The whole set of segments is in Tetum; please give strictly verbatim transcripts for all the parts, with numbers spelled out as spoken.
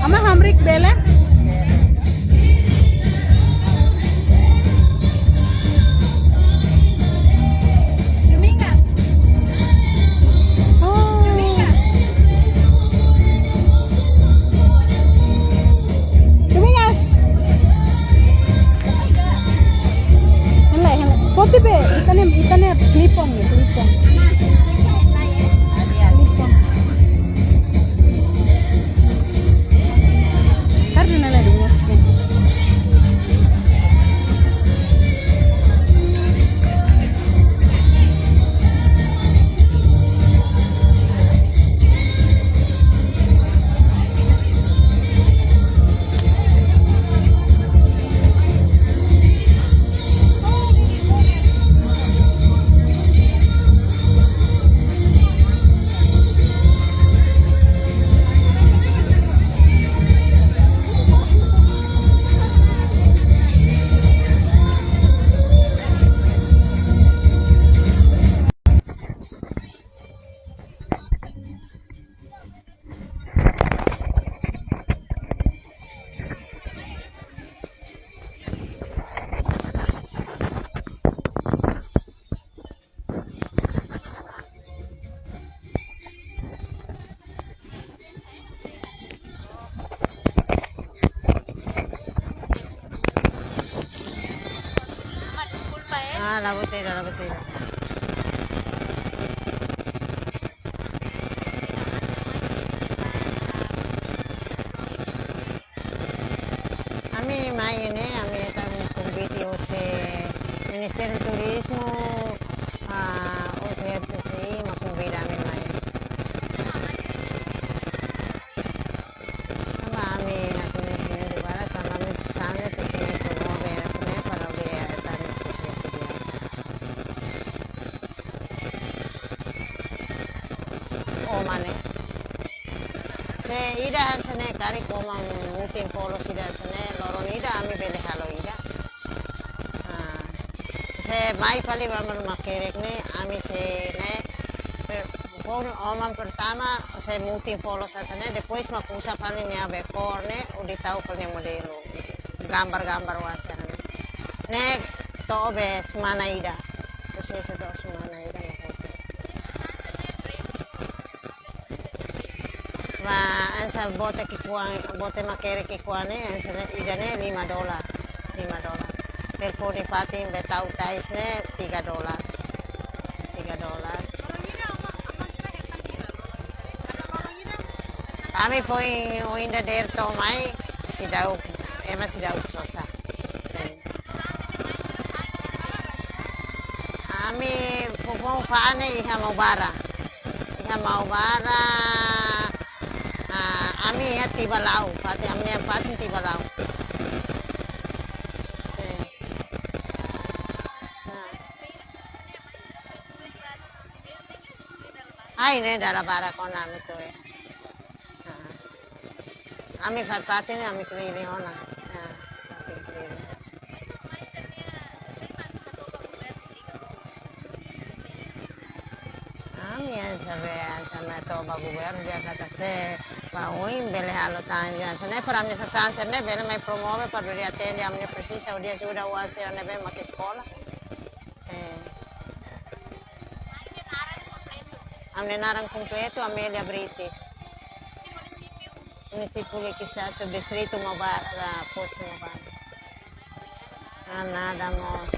Ama hamriik bele? Domingas. Oh. Domingas. Domingas. Hele, hele. Poti be, ita-nia, ita-nia clip on, clip on. Clip on. Karena nala dulu. Ah, la botella, la botella. Ami mai ne'e, ami hetan konvite husi Ministériu Turizmu, ah, husi F T C I, mak konvida ami mai. Tanba ami iha koñesimentu barak, tanba ami sasán ne'e tenke mai promove, ne'e para be hetan suksesu di'ak. Ó mane. Se ida hanesan ne'e karik ó mak mutin folos ida hanesan ne'e, loron ida ami bele halo ida. Ah, se mai fali ba malu makerek ne'e, ami sei ne'e, per-, foin ó mak pertama, sei mutin folos hanesan ne'e, depois mak uza fali nia bekór ne'e, hodi tau fali nia modelu. Gambar-gambar hanesan ne'e. Ne'e to'o be semana ida. Prosesu to'o semana ida mak hotu. Ba, hanesan bote ki'ikoan, bote makerek ki'ikoan ne'e, hanesan ne'e ida ne'e lima dolar, lima dolar. Telefone fatin be tau tais ne'e tiga dolar, tiga dolar. Ami foin, ohin dadeer to'o mai, seidauk, ema seidauk sosa. Sin. Ami foufoun fa'an ne'e iha Maubara. Iha Maubara, ah, ami iha Tibalau, fatin, ami-nia fatin Tibalau. Sin. Ah. Ai, ne'e dala barak ona ami tuir. Ah. Ami fat-, fatin ne'e ami keliling ona. Ah, fatin keliling. Be, hanesan ne'e to'o ba governu, dehan katak se ba oin bele halo tan, hanesan ne'e para ami-nia sasán sira-ne'e bele mai promove para hodi atende ami-nia presiza, hodi ajuda oan sira ne'ebé mak eskola. Sin. Ami-nia naran kompletu Amélia Brites. Munisípiu Liquiçá, subdistritu Maubara, ah, postu Maubara. Ah, nada mós.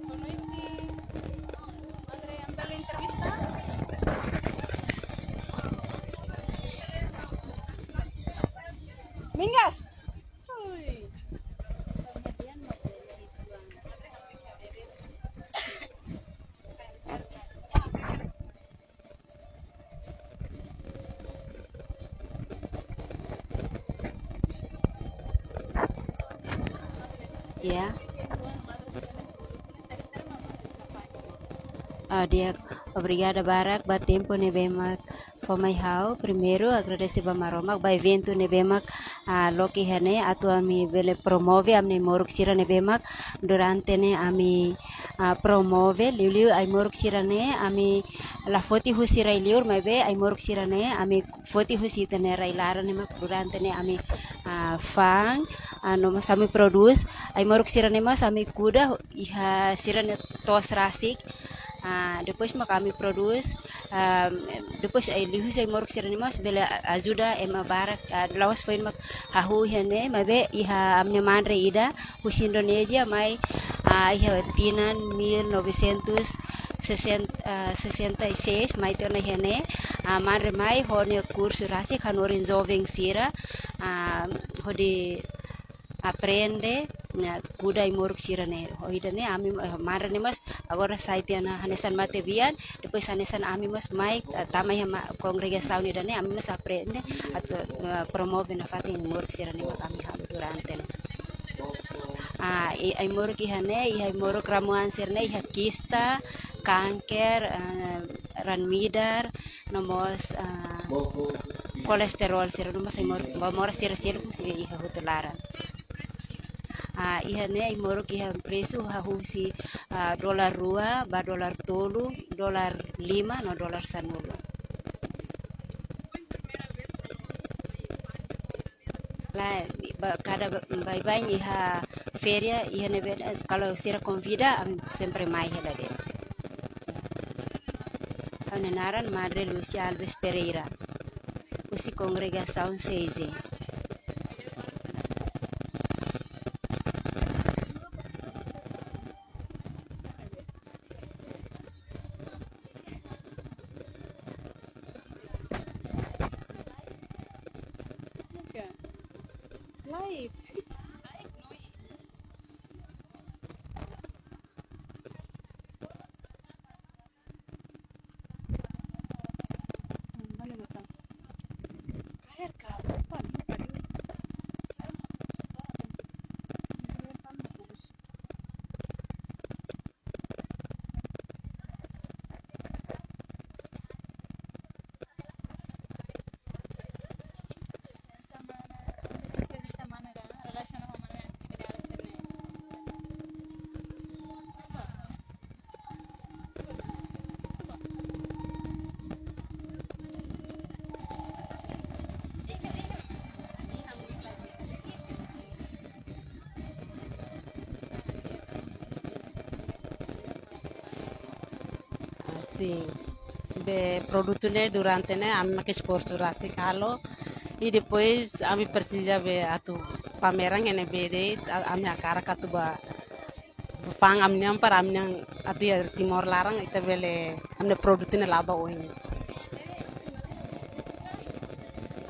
Boa noite. Madre, ambil entrevista. Mingas. Ui. Ya. Ah, di'ak, obrigada barak ba tempu ne'ebé mak fó mai ha'u. Primeiru, agradese ba Maromak ba eventu ne'ebé mak, ah, loke iha ne'e atu ami bele promove ami-nia ai-moruk sira ne'ebé mak durante ne'e ami, ah, promove, liuliu ai-moruk sira-ne'e ami la foti husi rai-liur, maibé ai-moruk sira-ne'e ami foti husi ita-nia rai-laran ne'e mak durante ne'e ami, ah, fa'an, ah, no mós ami prodús, ai-moruk sira-ne'e mós ami kuda iha sira-nia to'os rasik. Ah, depois mak ami prodús, ah, depois, eh, liuhusi ai-moruk sira-ne'e mós bele ajuda ema barak, ah, la'ós foin mak hahú iha ne'e, maibé iha ami-nia madre ida husi Indonézia mai, ah, iha tinan mil novecentos sessenta, ah, sessenta e seis mai to'o ona iha ne'e, ah, madre mai ho nia kursu rasik hanorin joven sira, ah, hodi aprende, ah, kuda ai-moruk sira-ne'e. Ho ida-ne'e ami, eh, madre ne'e mós agora sai tiha ona hanesan matebian, depois hanesan ami mós mai, ah, tama iha ma-, kongregasaun ida-ne'e ami mós aprende atu, ah, promove nafatin ai-moruk sira-ne'e mak ami halo durante ne'e. Ah, i-, ai-moruk iha ne'e, iha ai-moruk ramuan sira-ne'e, iha kista, kanker, ah, raan midar, no mós, ah, kolesterol sira, no mós ai-moruk, ba moras sira seluk mós iha hotu laran. Ah, iha ne'e ai-moruk iha presu hahú husi, ah, dolar rua ba dolar tolu, dolar lima no dolar sanulu. Lae, ba, kada ba, baibain iha feria, iha ne'ebé, kalau sira konvida, ami sempre mai hela de'it. Ha'u-nia naran Madre Lúcia Alves Pereira, husi kongregasaun C I G. Live. Sin. Be produtu ne'e durante ne'e ami mak esforsu rasik halo. I depois ami presiza be atu pameran iha ne'ebé de'it, a-, ami hakarak atu ba fa'an ami-nian para ami-nian atu iha Timor laran ita bele ami-nia produtu ne'e la'o ba oin.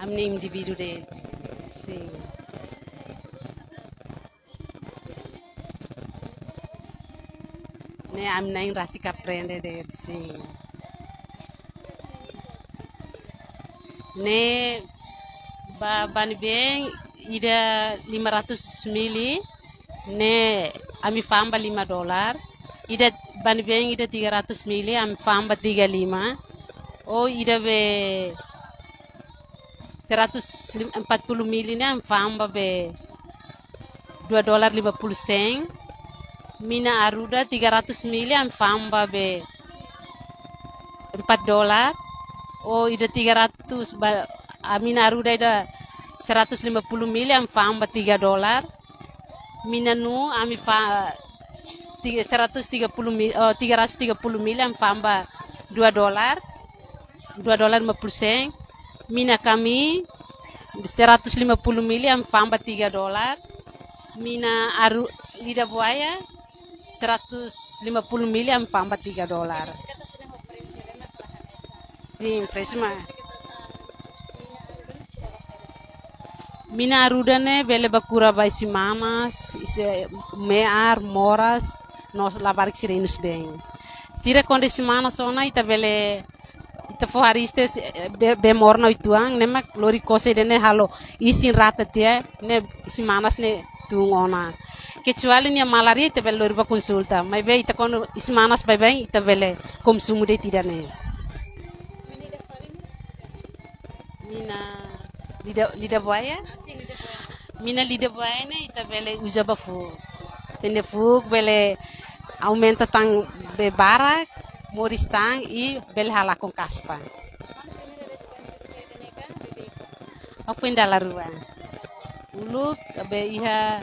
Ami-nia indivíduu de'it. Sin. Ne'e ami na'in rasik aprende de'it, sin. Ne'e ba, ba ne'ebé ida lima ratus mili, ne'e ami fa'an ba lima dolar. Ida ba ne'ebé ida tiga ratus mili, ami fa'an ba tiga lima. Ou ida be seratus empat puluh mili ne'e ami fa'an ba be dua dolar lima puluh sen. Mina Arruda tiga ratus mili ami fa'an ba be empat dolar. Ou ida tiga ratus ba, a, Mina Arruda ida seratus lima puluh mili ami fa'an ba tiga dolar. Mina Nu ami fa-, tiga, seratus tiga puluh mi-, oh, tiga ratus tiga puluh mili ami fa'an ba dua dolar. Dua dolar lima puluh sen. Mina Kami seratus lima puluh mili ami fa'an ba tiga dolar. Mina Arru-, Lidah Buaya seratus lima puluh mili ami fa'an ba tiga dolar. Sin, presu mak. Mina Arruda ne'e bele ba kura ba isin-manas, isin me'ar, moras, no labarik sira inus been. Sira kuandu isin-manas ona ita bele, ita fó hariis tiha, eh, be, bee morna uitoan, ne'e mak lori kose ida-ne'e halo isin rata tiha, ne'e isin-manas ne'e tun ona. Kecuali nia malaria ita bele lori ba konsulta, maibé ita kuandu isin-manas baibain ita bele konsumu de'it ida-ne'e. Mina Lidah, Lidah Buaya? Mina Lidah Buaya ne'e ita bele uza ba fuuk. Tende fuuk bele aumenta tan bee barak, moris tan i bele halakon kaspa. Ha'u foin dala rua. Uluk be iha,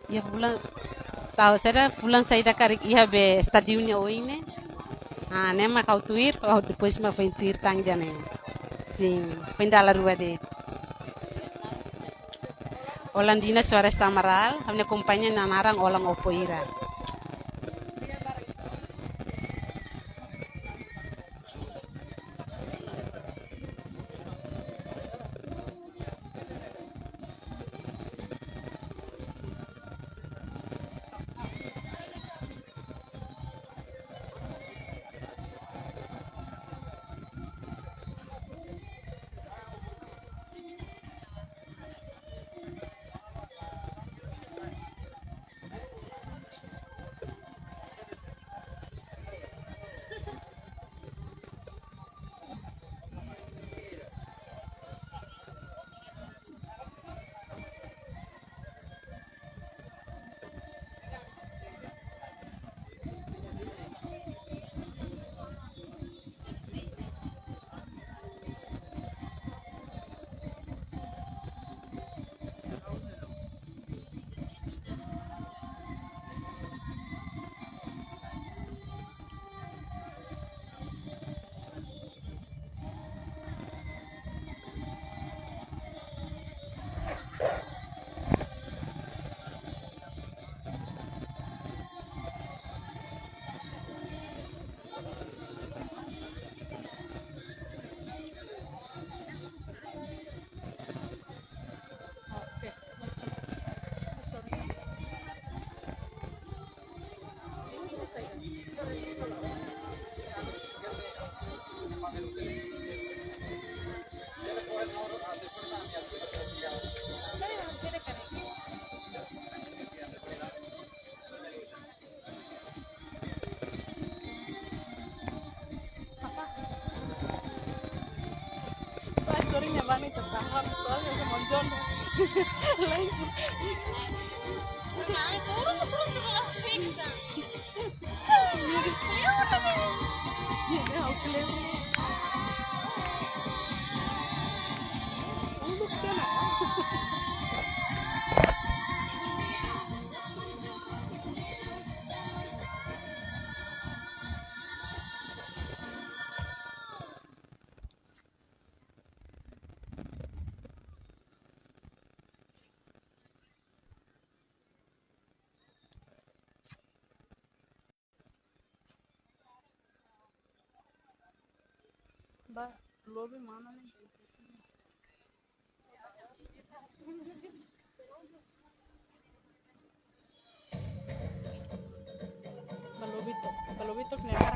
iha fulan, tau saida, fulan saida karik iha be estádiu nia oin ne'e. Ah, ne'e mak ha'u tuir, oh, depois mak foin tuir tan ida-ne'e. Sin, foin dala rua de'it. Olandina Soares Amaral, ha'u-nia kompañia nia naran Olan Opoira. Wah, sorry nih, Bang, nih, tertahan. Soalnya sama John. Lain. Nah, turun, turun, turun, aku sih, bisa. Iya, iya, oke, oke. Untuk sana. Ba, lobi mana ne'e? Ba lobi took, ba lobi took ne'e.